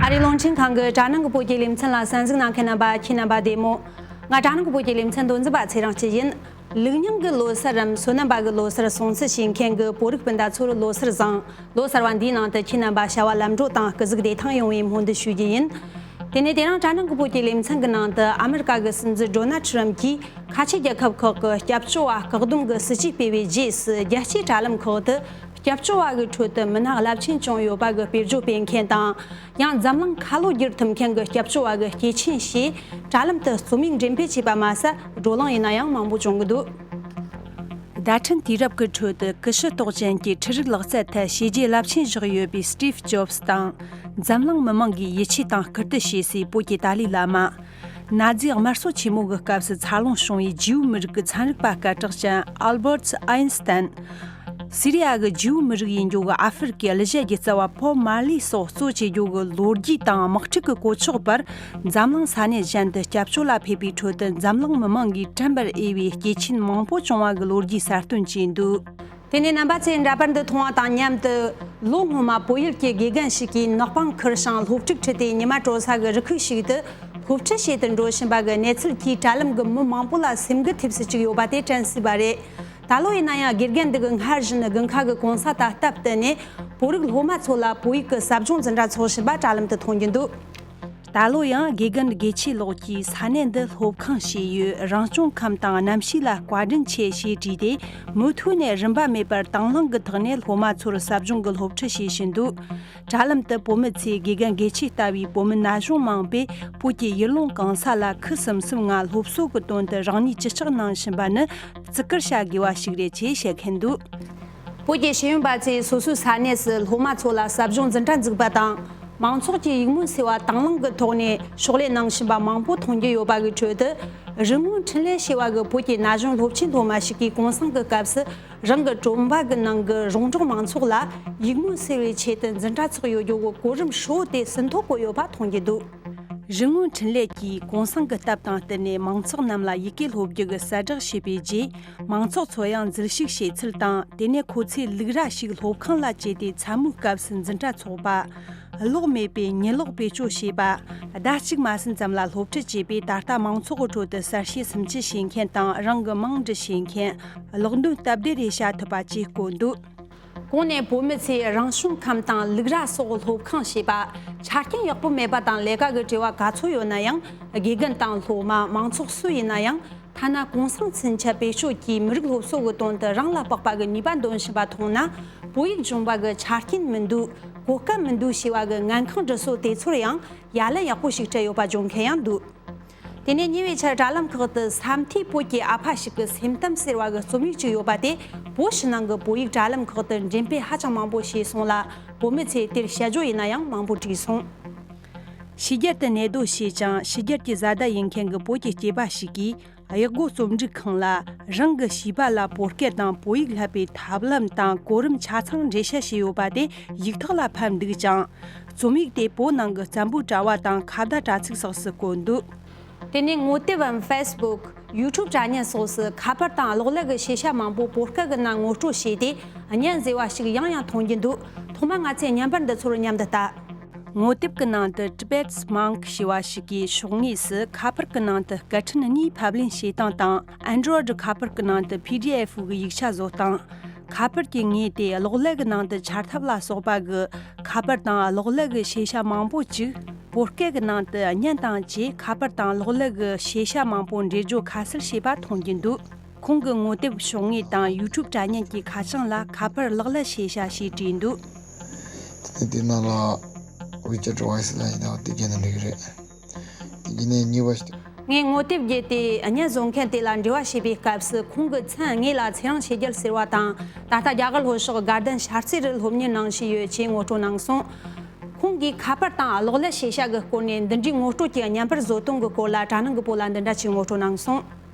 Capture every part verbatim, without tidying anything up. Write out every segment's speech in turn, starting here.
ཨ་རིའི་རླུང་འཕྲིན་ཁང་གི་དྲ་སྣང་གི་བོད་ཀྱི་ལེ་ཚན་ལ་གསན་གཟིགས་གནང་མཁན་རྣམ་པ་ཁྱེད་རྣམ་པ་བདེ་མོ། ང་དྲ་སྣང་གི་བོད་ཀྱི་ལེ་ཚན་མདོ་འཛིན་པ་ཚེ་རིང་སྐྱིད་ཡིན། ལུགས་རྙིང་གི་ལོ་སར་རམ་སོ་ནམ་པ་གི་ལོ་སར་སྲུང་བརྩི་བྱེད་མཁན་གྱི་བོད་རིགས་སྤུན་ཟླ་ཚོར་ལོ་སར་བཟང་། ལོ་གསར་བ་འདིའི་ནང་དུ་ཁྱེད་རྣམ་པ་བྱ་བ་ལམ་འགྲོ་དང་སྐུ་གཟུགས་བདེ་ཐང་ཡོང་བའི་སྨོན་འདུན་ཞུ་རྒྱུ་ཡིན། དེ་ནས་དེ་རིང་དྲ་སྣང་གི་བོད་ཀྱི་ལེ་ཚན་གྱི་ནང་དུ་ཨ་མི་རི་ཀ་གི་སྲིད་འཛིན་ཌོ་ནལ་ཁྲི་རམ་གྱིས་ཁ་ཆེ་རྒྱལ་ཁབ་ཁག་གི་སྐྱབས་བཅོལ་བ་བཀག་སྡོམ་གྱི་སྲིད་ཇུས་སྤེལ་བའི་རྗེས་སུ། རྒྱལ་སྤྱིའི་དྲ་ལམ་ཁག་ཏུ་སྐྱབས་བཅོལ་བ་གི་ཁྲོད་དུ་མི་སྣ་རླབས་ཆེན་བྱུང་ཡོད་པ་གི་དཔེར་བརྗོད་སྤེལ་མཁན་དང་། ཡང་འཛམ་གླིང་ཁ་ལོ་བསྒྱུར་ཐུབ་མཁན་གྱི་སྐྱབས་བཅོལ་བ་གི་སྐྱེས་ཆེན་ཞེས་དྲ་ལམ་དུ་རྩོམ་ཡིག་འགྲེམས་སྤེལ་བྱས་པ་མ་ཟད། བགྲོ་གླེང་ཡིན་ན་ཡང་མང་པོ་བྱུང་གི་འདུག་བརྡ་འཕྲིན་དུས་རབས་ཀྱི་ཁྲོད་དུ་ཀུ་ཤུ་རྟོགས་ཅན་གྱི་འཕྲུལ་རིག་ལག་རྩལ་ཐད་བྱས་རྗེས་རླབས་ཆེན་བཞག་ཡོད་པའི་སི་ཊིབ་ཇོབ་སི་དང་། འཛམ་གླིང་མི་མང་གིས་ཡིད་ཆེས་དང་བཀུར་སྟི་བྱེད་སའི་བོད་ཀྱི་ཏཱ་ལའི་བླ་མ། ན་ཛི་དམར་གསོད་ཆེན་མོ་གི་སྐབས་སུ་འཚར་ལོངས་བྱུང་བའི་ཇིའུ་མི་རིགས་ཀྱི་ཚན་རིག་པ་སྐད་གྲགས་ཅན་ཨལ་བར་ཊ་ཨའིན་སི་ཐན། སི་རི་ཡ་གི་ཇིའུ་མི་རིགས་ཡིན་རྒྱུ་གི་ཨ་ཧྥེ་རི་ཀའི་གླུ་གཞས་ཀྱི་རྩ་བ་པོབ་མར་ལི་སོགས་གཙོ་བྱེད་རྒྱུ་གི་ལོ་རྒྱུས་དང་དམག་འཁྲུག་གི་གོད་ཆག་བར་འཛམ་གླིང་ས་གནས་གཞན་དུ་སྐྱབས་བཅོལ་ལ་ཕེབས་པའི་ཁྲོད་དུ། འཛམ་གླིང་མི་མང་གིས་དྲན་པར་འོས་པའི་སྐྱེས་ཆེན་མང་པོ་བྱུང་བ་གི་ལོ་རྒྱུས་གསལ་སྟོན་བྱས་འདུག་དེ་ནས་རྣམ་པ་ཚོས་འདྲ་པར་འདི་མཐོང་བ་དང་མཉམ་དུ། ལོ་སྔོན་མ་བོད་ཡུལ་གྱི་དགེ་རྒན་ཞིག་གིས་ནག་པང་ཁུར་ཞིང་སློབ་ཕྲུག་ཁྲིད་དེ་ཉི་མ་དྲོ་ས་གི་རི་ཁུག་ཞིག་ཏུ་སློབ་ཁྲིད་བྱེད་དུ་འགྲོ་བཞིན་པ་གི་གནས་ཚུལ་གྱིས་དྲ་ལམ་གྱི་མི་མང་པོ་ལ་སེམས་འགུལ་ཐེབས་སུ་བཅུག་ཡོད་པ་དེ་དྲན་སྲིད་པ་རེད། ད་ལོ་ཡིན་ན་ཡང་དགེ་རྒན་འདི་གི་སྔར་བཞིན་དགུན་ཁ་གི་གུང་སེང་དང་སྟབས་བསྟུན་ནས་བོད་རིགས་སློབ་མ་ཚོ་ལ་བོད་ཡིག་གི་ཟབ་སྦྱོང་འཛིན་གྲྭ་འཚོགས་བཞིན་པ་དྲ་ལམ་དུ་མཐོང་རྒྱུ་འདུག་ད་ལོ་ཡང་དགེ་རྒན་དགེ་ཆོས་ལགས་ཀྱིས་ས་གནས་འདི་སློབ་ཁང་བྱས་ཡོད། རང་སྐྱོང་ཁམས་དང་གནམ་གཤིས་ལ་བཀའ་དྲིན་ཆེ་ཞེས་བྲིས་ཏེ། མུ་མཐུད་ནས་རིན་པ་མེད་པར་དང་བླངས་ཀྱི་ཐོག་ནས་སློབ་མ་ཚོར་ཟབ་སྦྱོང་གི་སློབ་ཁྲིད་བྱེད་བཞིན་འདུག་དྲ་ལམ་དུ་བོད་མི་ཚོས་དགེ་རྒན་དགེ་ཆོས་ལྟ་བུའི་བོད་མི་ན་གཞོན་མང་པོས་བོད་ཀྱི་ཡུལ་ལུང་གང་ས་ལ་ཁུ་སིམ་སིམ་ངང་སློབ་གསོ་གི་དོན་དུ་རང་ཉིད་ཅི་ལྕོགས་གནང་བཞིན་པ་ནི་བརྩི་བཀུར་བྱ་དགོས་པ་ཞིག་རེད་ཅེས་བཤད་མཁན་འདུག་བོད་ཀྱི་ཤེས་ཡོན་པ་ཚོས་སོ་སོའི་ས་གནས་སུ་སློབ་མ་ཚོ་ལ་ཟབ་སྦྱོང་འཛིན་གྲྭ་འཛུགས་པ་དང་། མང་ཚོགས་ཀྱི་ཡིག་སྨོན་ཟེར་བ་དང་བླངས་ཀྱི་ཐོག་ནས་ཕྱག་ལས་གནང་བཞིན་པ་མང་པོ་མཐོང་རྒྱུ་ཡོད་པ་གི་ཁྲོད་དུ། རི་སྔོན་འཕྲིན་ལས་ཞེས་པ་གི་བོད་ཀྱི་ན་གཞོན་སློབ་ཆེན་སློབ་མ་ཞིག་གིས་གུང་སེང་གི་སྐབས་སུ་རང་གི་གྲོམ་པ་གི་ནང་གི་རོང་འབྲོག་མང་ཚོགས་ལ་ཡིག་སྨོན་ཟེར་བའི་ཆེད་དུ་འཛིན་གྲྭ་ཚོགས་ཡོད་རྒྱུ་གི་གོ་རིམ་ཧྲིལ་བོ་དེ་ཟིན་ཐོ་བཀོད་ཡོད་པ་མཐོང་རྒྱུ་འདུག་རི་སྔོན་འཕྲིན་ལས་ཀྱིས་གུང་སེང་གི་སྟབས་དང་བསྟུན་ནས་མང་ཚོགས་རྣམས་ལ་ཡི་གེ་སློབ་རྒྱུ་གི་གསལ་བསྒྲགས་བྱས་པའི་རྗེས། མང་ཚོགས་ཚོ་ཡང་འཛུལ་ཞུགས་བྱེད་ཚུལ་དང་། དེ་ནས་ཁོ་ཚོས་ལུག་ར་ཞིག་སློབ་ཁང་ལ་བཅད་དེ་མཚན་མོའི་སྐབས་སུ་འཛིན་གྲྭ་འཚོགས་པ། གློག་མེད་པའི་ཉི་གློག་བེད་སྤྱོད་བྱས་པ། ཟླ་གཅིག་མ་ཟིན་ཙམ་ལ་སློབ་ཁྲིད་བྱས་པས། ད་ལྟ་མང་ཚོགས་ཀྱི་ཁྲོད་དུ་གསལ་བཤད་སུམ་ཅུ་བྱེད་མཁན་དང་། རང་གི་མིང་འབྲི་ཤེས་མཁན། ཀློག་འདོན་སྟབས་བདེ་རེ་བྱ་ཐུབ་པ་བཅས་བཀོད་འདུག་གོང་ནས་བོད་མི་ཚོས་རང་བྱུང་ཁམས་དང་ལུག་ར་སོགས་སློབ་ཁང་བྱས་པ། ཆ་རྐྱེན་ཡག་པོ་མེད་པ་དང་ལས་ཀ་གི་བྲེལ་བ་ག་ཚོད་ཡོད་ན་ཡང་། དགེ་རྒན་དང་སློབ་མ་མང་ཚོགས་སུ་ཡིན་ན་ཡང་། ཐ་ན་གུང་སེང་ཚུན་ཆད་བེད་སྤྱོད་ཀྱིས་མི་རིགས་སློབ་གསོ་གི་དོན་དུ་རང་ལ་དཔག་པ་གི་ནུས་པ་འདོན་བཞིན་པ་མཐོང་ན། བོད་ཡིག་སྦྱོང་བ་གི་ཆ་རྐྱེན་མི་འདུག་གོ་སྐབས་མི་འདུག་ཞེས་པ་གི་ངན་ཁང་འདྲི་སྲོལ་དེ་ཚོར་ཡང་ཡ་ལན་ཡག་པོ་ཞིག་སྤྲད་ཡོད་པ་བརྗོད་མཁན་ཡང་འདུག་དེ་ནས་ཉེ་བའི་ཆར་དྲ་ལམ་ཁག་ཏུ་ས་མཐོའི་བོད་ཀྱི་ཨ་ཕ་ཞིག་གི་སེམས་གཏམ་ཟེར་བ་གི་རྩོམ་ཡིག་ཅིག་ཡོད་པ་དེ། བོད་ཕྱི་ནང་གི་བོད་ཡིག་དྲ་ལམ་ཁག་ཏུ་འགྲེམས་སྤེལ་ཧ་ཅང་མང་པོ་བྱས་སོང་ལ། བོད་མི་ཚོས་དེར་དཔྱད་བརྗོད་ཡིན་ན་ཡང་མང་པོ་བྲིས་སོང་། ཕྱི་རྒྱལ་དུ་གནས་སྡོད་བྱས་ཀྱང་། ཕྱི་རྒྱལ་གྱི་བཟའ་ཟླ་ཡིན་མཁན་གྱི་བོད་ཀྱི་སྐྱེས་པ་ཞིག་གིས། གཡག་སྒོ་རྩོམ་སྒྲིག་ཁང་ལ་རང་གི་བྱིས་པ་ལ་བོད་སྐད་དང་བོད་ཡིག་བསླབ་པའི་ཐབས་ལམ་དང་གོ་རིམ་ཆ་ཚང་འགྲེལ་བཤད་བྱས་ཡོད་པ་དེ་ཡིག་ཐོག་ལ་ཕབ་འདུག་ཅིང་། རྩོམ་ཡིག་དེ་བོད་ནང་གི་བཙན་པོའི་དྲ་བ་དང་ཁ་བརྡ་དྲ་ཚིགས་སོགས་སུ་བཀོད་འདུག་དེ་ནས་ངོ་དེབ་བམ་ཕེ་སི་བུག་ཡུ་ཊུབ་དྲ་བརྙན་སོགས་སུ་ཁ་པར་དང་གློག་ཀླད་ཀྱི་ཤེས་བྱ་མང་པོ་བོད་སྐད་ཀྱི་ནང་ངོ་སྤྲོད་བྱས་ཏེ་བརྙན་མཛེས་པ་ཞིག་ཡང་ཡང་མཐོང་རྒྱུ་འདུག་ཐོག་མར་ང་ཚོས་བརྙན་པར་འདི་ཚོར་མཉམ་དུ་ལྟ། ངོ་དེབ་ཀྱི་ནང་དུ་Tibet's Monk ཞེས་པ་ཞིག་གིས་ཕྱོགས་སྔས་སུ་ཁ་པར་གྱི་ནང་དུ་སྐད་འཕྲིན་གཉིས་ཕབ་ལེན་བྱེད་སྟངས་དང་། Android ཁ་པར་གྱི་ནང་དུ་PDF གི་ཡིག་ཆ་བཟོ་སྟངས། ཁ་པར་གྱི་ངོས་དེ་གློག་ཀླད་ཀྱི་ནང་དུ་འཆར་ཐབས་ལ་སོགས་པ་གི་ཁ་པར་དང་གློག་ཀླད་ཀྱི་ཤེས་བྱ་མང་པོ་ཅིག་བོད་སྐད་ཀྱི་ནང་དུ་བརྙན་དང་བཅས་ཁ་པར་དང་གློག་ཀླད་ཀྱི་ཤེས་བྱ་མང་པོ་འགྲེལ་བརྗོད་ཁ་གསལ་བྱས་པ་མཐོང་རྒྱུ་འདུག་ཁོང་གི་ངོ་དེབ་ཕྱོགས་སྔས་དང་ཡུ་ཊུབ་དྲ་བརྙན་གྱི་ཁ་བྱང་ལ་ཁ་པར་གློག་ཀླད་ཤེས་བྱ་ཞེས་བྲིས་འདུག་དེ་ནས་དེ་ནང་ལ་WeChat Voice ལ་ཡིན་ན་དེ་རྒྱན་ནས་འགྲིག་གི་རེད། དེ་རྒྱན་ནས་གཉིས་པ་ཞིག་དེ། ངས་ངོ་དེབ་བརྒྱུད་དེ་བརྙན་བཟོ་མཁན་དེ་ལ་འབྲེལ་བ་བྱས་པའི་སྐབས་སུ་ཁོང་གི་མཚན་དངོས་ལ་ཚེ་རིང་ཆོས་རྒྱལ་ཟེར་བ་དང་། ད་ལྟ་རྒྱ་གར་ལྷོ་ཕྱོགས་དགའ་ལྡན་ཤར་རྩེ་རུ་སློབ་གཉེར་གནང་བཞིན་ཡོད་ཅེས་ངོ་སྤྲོད་གནང་སོང་། ཁོང་གིས་ཁ་པར་དང་གློག་ཀླད་ཤེས་བྱ་གི་སྐོར་ནས་འདི་འདྲའི་ངོ་སྤྲོད་ཀྱི་བརྙན་པར་བཟོ་སྟངས་ཀྱི་སྐོར་ལ་དྲ་སྣང་གི་བོད་ལ་འདི་འདྲ་ཅིག་ངོ་སྤྲོད་གནང་སོང་།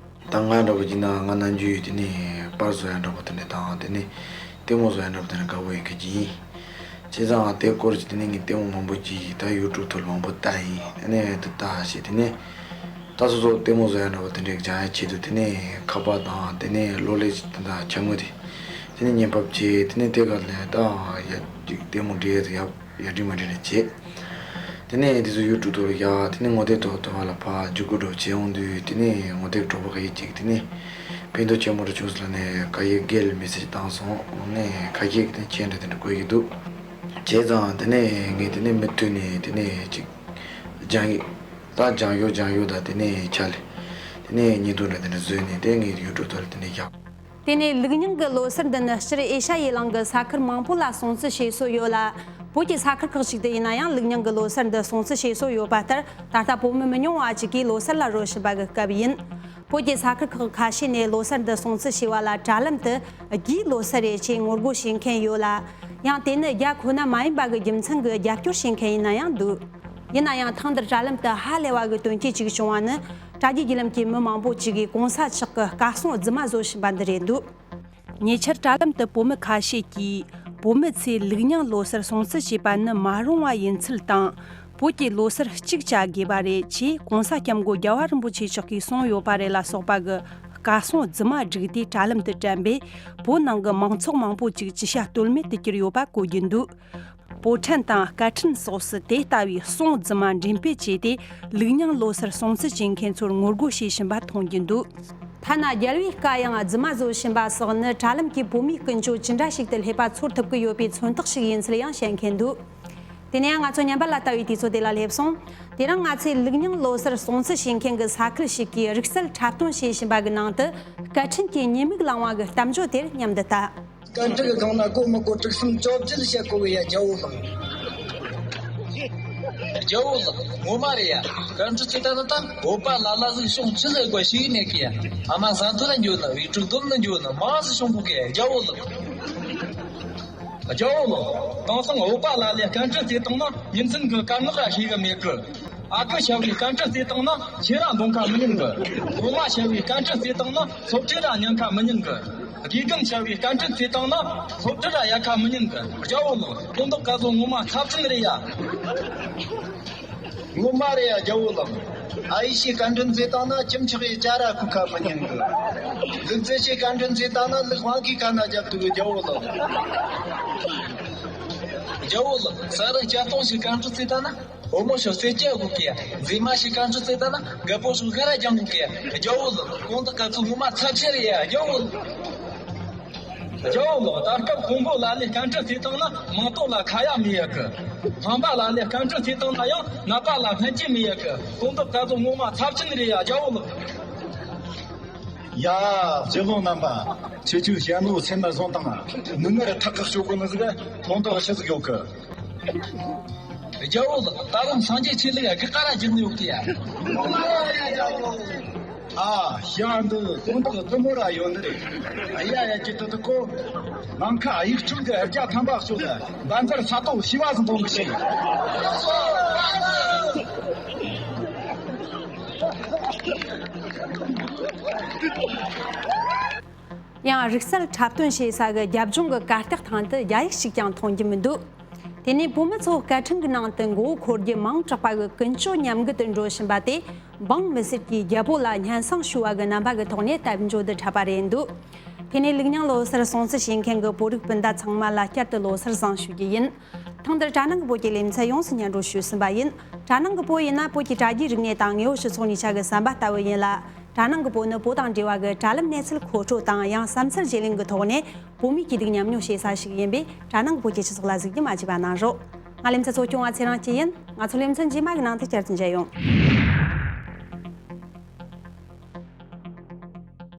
ད་ང་འདྲ་པོ་ཡིན་ན་ང་ནམ་རྒྱུན་དེ་ནས་པར་བཟོ་ཡ་འདྲ་པོ་དེ་འདྲ་དང་དེ་ནས་ལྟད་མོ་བཟོ་ཡ་འདྲ་པོ་དེ་འདྲ་དགའ་པོ་ཡིན་མཁན་ཅིག་ཡིན། བྱས་ཙང་དེ་སྐོར་གྱི་དེ་ནས་ངས་ལྟད་མོ་མང་པོ་ཅིག་ད་ཡུ་ཊུབ་ཐོག་ལ་མང་པོ་ལྟ་ཡིན། དེ་ནས་དེ་ལྟ་བྱས་དེ་ནས་ད་སོ་སོ་ལྟད་མོ་བཟོ་ཡ་འདྲ་པོ་དེ་འདྲ་སྦྱང་ཡ་ཆེད་དུ་དེ་ནས་ཁ་པར་དང་དེ་ནས་གློག་ཀླད་ཅིག་དེ་འདྲ་ཆ་དངོས་དེ་དེ་ནས་བརྙན་ཕབ་བྱས་དེ་ནས་དེ་ག་ལས་ད་ཡ་ཅིག་ལྟད་མོ་འགྲན་ཡ་དེ་ཡ་ཡ་འགྲིག་མ་འགྲིག་ལ་བྱས། དེ་ནས་དེ་ཚོ་ཡུ་ཊུབ་ཐོག་ལ་བཞག་དེ་ནས་ངོ་དེབ་ཐོག་ཐོག་ལ་ཕར་བརྒྱུད་སྐུར་འགྲོ་བྱས་འོང་དུས་དེ་ནས་ངོ་དེབ་གྲོགས་པོ་ག་ཡེ་གཅིག་དེ་ནས་ཕན་ཐོགས་ཆེན་མོ་རུ་བྱུང་སོང་ལ་ནས་ག་ཡེ་རྒྱལ་མི་སེ་ཇི་བཏང་སོང་། འོ་ནས་ཁ་ཤས་ཀྱིས་དེ་མཆན་འདྲ་དེ་འདྲ་བཀོད་ཀྱི་འདུག་བྱས་ཙང་དེ་ནས་ངས་དེ་ནས་མུ་མཐུད་ནས་དེ་ནས་ཅིག་སྦྱང་ཡིག་ད་སྦྱང་ཡོད་སྦྱང་ཡོད་ད་དེ་ནས་ཆ་ལས་དེ་ནས་བརྙན་ཐུང་འདྲ་དེ་འདྲ་བཟོས་ནས་དེ་ངས་ཡུ་ཊུབ་ཐོག་ལ་དེ་ནས་བཞག་དེ་ནས་ལུག་རྙིང་གི་ལོ་སར་འདི་ནི་སྤྱིར་ཨེ་ཤ་ཡའི་གླིང་གི་ས་ཁུལ་མང་པོ་ལ་སྲུང་བརྩི་བྱེད་སྲོལ་ཡོད་ལ། བོད་ཀྱི་ས་ཁུལ་ཁག་ཅིག་ཏུ་ཡིན་ན་ཡང་ལུག་རྙིང་གི་ལོ་སར་འདི་སྲུང་བརྩི་བྱེད་སྲོལ་ཡོད་པ་ལྟར། ད་ལྟ་བོད་མི་མི་ཉུང་བ་ཅིག་གིས་ལོ་སར་ལ་རོལ་བཞིན་པ་གི་སྐབས་ཡིན། བོད་ཀྱི་ས་ཁུལ་ཁག་ཁ་ཤས་ནས་ལོ་སར་འདི་སྲུང་བརྩི་བྱས་པ་ལ་དྲ་ལམ་དུ་རྒྱུའི་ལོ་སར་རེད་ཅེས་ངོ་རྒོལ་བྱེད་མཁན་ཡོད་ལ། ཡང་དེ་ནི་རྒྱ་ཁོ་ན་མ་ཡིན་པ་གི་རྒྱུ་མཚན་གྱིས་རྒྱབ་སྐྱོར་བྱེད་མཁན་ཡིན་ན་ཡང་འདུག་ཡིན་ན་ཡང་ཐེངས་འདིར་དྲ་ལམ་དུ་ཧ་ལས་པ་གི་དོན་རྐྱེན་ཅིག་བྱུང་བ་ནི། དྲ་རྒྱའི་བརྒྱུད་ལམ་གྱི་མི་མང་པོ་ཅིག་གིས་གོང་ས་མཆོག་གི་བཀའ་གསུང་རྫུན་མ་བཟོ་བཞིན་པ་འདི་རེད་འདུག་ཉེ་ཆར་དྲ་ལམ་དུ་བོད་མི་ཁ་ཤས་ཀྱིས་བོད་མི་ཚོས་ལུག་རྙིང་ལོ་སར་སྲུང་བརྩི་བྱེད་པ་ནི་མ་རུང་བ་ཡིན་ཚུལ་དང་། བོད་ཀྱི་ལོ་སར་གཅིག་བྱ་དགོས་པ་རེད་ཅེས་གོང་ས་སྐྱབས་མགོན་རྒྱལ་བ་རིན་པོ་ཆེ་མཆོག་གིས་གསུངས་ཡོད་པ་རེད་ལ་སོགས་པ་གི་བཀའ་གསུང་རྫུན་མ་བསྒྲིགས་ཏེ་དྲ་ལམ་དུ་བཀྲམ་པས། བོད་ནང་གི་མང་ཚོགས་མང་པོ་ཅིག་ཅི་བྱ་གཏོལ་མེད་དུ་གྱུར་ཡོད་པ་གོ་རྒྱུ་འདུག་པོ་ཊན་དང་སྐད་འཕྲིན་སོགས་སུ་དེ་ལྟ་བུའི་གསུང་རྫུན་མ་འགྲེམས་སྤེལ་བྱས་ཏེ། ལུག་རྙིང་ལོ་སར་སྲུང་བརྩི་བྱེད་མཁན་ཚོར་ངོ་རྒོལ་བྱེད་བཞིན་པ་མཐོང་རྒྱུ་འདུག་ཐ་ན་རྒྱལ་བའི་བཀའ་ཡང་རྫུན་མ་བཟོ་བཞིན་པ་སོགས་ནི་དྲ་ལམ་གྱིས་བོད་མིའི་ཀུན་སྤྱོད་ཅི་འདྲ་ཞིག་ཏུ་སླེབས་པ་ཚོར་ཐུབ་ཀྱི་ཡོད་པའི་མཚོན་རྟགས་ཤིག་ཡིན་ཚུལ་ཡང་བཤད་མཁན་འདུག་དེ་ནས་ཡང་ང་ཚོ་ཉམས་པ་ལ་ལྟ་བའི་དུས་ཚོད་དེ་ལ་སླེབས་སོང་། དེ་རིང་ང་ཚོས་ལུག་རྙིང་ལོ་སར་སྲུང་བརྩི་བྱེད་མཁན་གྱི་ས་ཁུལ་ཞིག་གིས་རིག་རྩལ་འཁྲབ་སྟོན་བྱེད་བཞིན་པ་གི་ནང་དུ་སྐད་འཕྲིན་གྱི་ཉེས་དམིགས་བསླངས་པ་གི་གཏམ་བརྗོད་དེར་མཉམ་དུ་ལྟ། སྐད་འཕྲིན་གྱི་སྒང་ན་གོ་མི་གོ་དྲུག་གསུམ་བཅོ་བརྒྱད་བཤད་གོ་གི་ཡ། རྒྱལ་བོ་ལགས། རྒྱལ་བོ་ལགས། ངོ་མ་རེད་ཡ། སྐད་འཕྲིན་ཟེར་ད་ནི་ད་བོད་པ་ལ་ལ་ཟིག་ཤོང་ཆི་ཟེར་དགོས་ཤེས་ནས་གི་ཡ། ཨ་མ་ཟན་ཐོ་ལ་འགྱོ་ནི་བི་ཀྲུག་དོམ་ནི་འགྱོ་ནི་མ་ཟིག་ཤོང་གོ་གི་ཡ། རྒྱལ་བོ་ལགས། རྒྱལ་བོ་ལགས། དེང་སང་བོད་པ་ལ་ལས་སྐད་འཕྲིན་ཟེར་བཏང་ན་ཉིན་མཚན་གི་དཀར་ནག་ར་ཤེས་གི་མེད་གི། ཨ་ཁུ་ཤ་བའི་སྐད་འཕྲིན་ཟེར་བཏང་ན་ཁྱེད་རང་འདོང་ཁ་མི་ཉན་གི། གོང་མ་ཤ་བའི་སྐད་འཕྲིན་ཟེར་བཏང་ན་སློབ་ཁྲིད་ར་ཉན་ཁ་མི་ཉན་གི། དགེ་རྒན་བྱ་བའི་སྐད་འཕྲིན་བརྩིས་བཏང་ན་སློབ་ཁྲིད་ར་ཡག་ཁ་མི་ཉན་གི། རྒྱལ་བོ་ལགས། དོན་དག་ག་ཚོད་ངོ་མ་ཚབས་ཆེན་རེད་ཡ། ངོ་མ་རེད་ཡ་རྒྱལ་བོ་ལགས། ཨ་ཡེ་ཤེས་སྐད་འཕྲིན་བརྩིས་བཏང་ན་ཁྱིམ་ཆག་ཡི་ཅ་ར་ཁུག་ཁ་མི་ཉན་གི། ལུག་རྫི་ཤེས་སྐད་འཕྲིན་བརྩིས་བཏང་ན་ལུག་དབང་གིས་ཁ་ན་རྒྱབ་ཐུབ་གི། རྒྱལ་བོ་ལགས། རྒྱལ་བོ་ལགས། ས་རུ་སྐྱ་སྟོང་ཞིག་སྐད་འཕྲིན་བརྩིས་བཏང་ན། བུ་མོ་ཤོག་རྩེ་སྐྱེ་དགོས་ཀྱི། མཛེས་མ་ཞིག་སྐད་འཕྲིན་བརྩིས་བཏང་ན་རྒད་པོ་ཤོག་ཤ་ར་རྒྱང་དགོས་ཀྱི། རྒྱལ་བོ་ལགས། དོན་དག་ག་ཚོད་ངོ་མ་ཚབས་ཆེ་རེད་ཡ་རྒྱལ་བོ་ལགས། རྒྱལ་བོ་ལགས། ད་སྐབས་ཀོང་པོ་ལ་ལས་སྐད་འཕྲིན་བརྩིས་བཏང་ན་མིང་ཐོ་ལ་ཁ་ཡ་མི་ཡ་གི། ཁང་པ་ལ་ལས་སྐད་འཕྲིན་བརྩིས་བཏང་ན་ཡང་ནད་པ་ལ་སྨན་བཅོས་མི་ཡ་གི། དོན་དག་ག་ཚོད་ངོ་མ་ཚབས་ཆེན་རེད་ཡ་རྒྱལ་བོ་ལགས། ཡ། སྤྱི་ལོ་རྣམ་པ། ཁྱེད་ཆོས་ཞྭ་ནུ་སེམས་ལ་བཟུང་དང་། ནུ་ངར་ཐག་གི་ཤོག་གོ་ནི་ཟིག་དོན་དག་ཆི་ཟིག་ཡོད་གི། རྒྱལ་བོ་ལགས། ད་རུང་སངས་རྒྱས་ཆོས་ལུགས་ཡ་གི་ཀ་ར་བརྒྱུད་ནི་ཡོད་གི་ཡ། ཨ། ཞྭ་འདི་དོན་དག་དུ་མོ་ར་ཡོད་ནི་རེད། ཡ་ཡ་ཀྱི་དུ་དུ་ཀོ། ནམ་མཁའ་དབྱུག་ཕྲུག་གི་རྒྱ་ཐམ་པ་ཤོད་ལ་འབའ་འཛར་ས་ཏོག་ཤི་བ་ཟིག་འདོང་གི་ཤིག་ཡང་རིག་རྩལ་འཁྲབ་སྟོན་བྱེད་ས་གི་རྒྱབ་ལྗོངས་ཀྱི་གར་སྟེགས་ཐང་དུ་རྒྱ་ཡིག་ཞིག་ཀྱང་མཐོང་རྒྱུ་མི་འདུག་དེ་ནས་བོད་མི་ཚོ་སྐད་འཕྲིན་གྱི་ནང་དུ་མགོ་བོ་འཁོར་རྒྱུ་མང་དྲགས་པ་གི་ཀུན་སྤྱོད་ཉམས་རྒུད་དུ་འགྲོ་བཞིན་པ་དེ་འབངས་མི་སེར་གྱིས་རྒྱལ་པོ་ལ་སྙན་སེང་ཞུ་བ་གི་རྣམ་པ་གི་ཐོག་ནས་དེབ་འགྲོ་དུ་འཁྲབ་པ་རེད་འདུག་དེ་ནས་ལུག་རྙིང་ལོ་སར་སྲུང་བརྩི་བྱེད་མཁན་གྱི་བོད་རིགས་སྤུན་ཟླ་ཚང་མ་ལ་བསྐྱར་དུ་ལོ་སར་བཟང་ཞུ་རྒྱུ་ཡིན། ཐེངས་འདིར་དྲ་ནང་གི་བོད་ཀྱི་ལེ་ཚན་ཡོངས་སུ་སྙན་སྒྲོན་ཞུས་ཟིན་པ་ཡིན། དྲ་ནང་གི་བོད་ཡིན་ན་བོད་ཀྱི་དྲ་རྒྱའི་རིག་གནས་དང་དངོས་པོ་སྤྱི་ཚོགས་གཉིས་ཆ་གི་ཟམ་པ་ལྟ་བུ་ཡིན་ལ། དྲ་ནང་གི་བོད་ནི་བོད་དང་འབྲེལ་བ་གི་དྲ་ལམ་གནས་ཚུལ་མཁོ་སྤྲོད་དང་ཡང་བསམ་འཆར་བརྗེ་ལེན་གྱི་ཐོག་ནས་བོད་མིའི་སྐྱིད་སྡུག་མཉམ་མྱོང་བྱེད་ས་ཞིག་ཡིན་པས་དྲ་ནང་གི་བོད་ཀྱི་སྤྱི་ཚོགས་ལ་གཟིགས་རྒྱུ་མ་བརྗེད་པ་གནང་རོགས། ང་ལེ་ཚན་གཙོ་སྐྱོང་བ་ཚེ་རིང་སྐྱིད་ཡིན། ང་ཚོ་ལེ་ཚན་རྗེས་མ་གི་ནང་དུ་བསྐྱར་དུ་མཇལ་ཡོང་།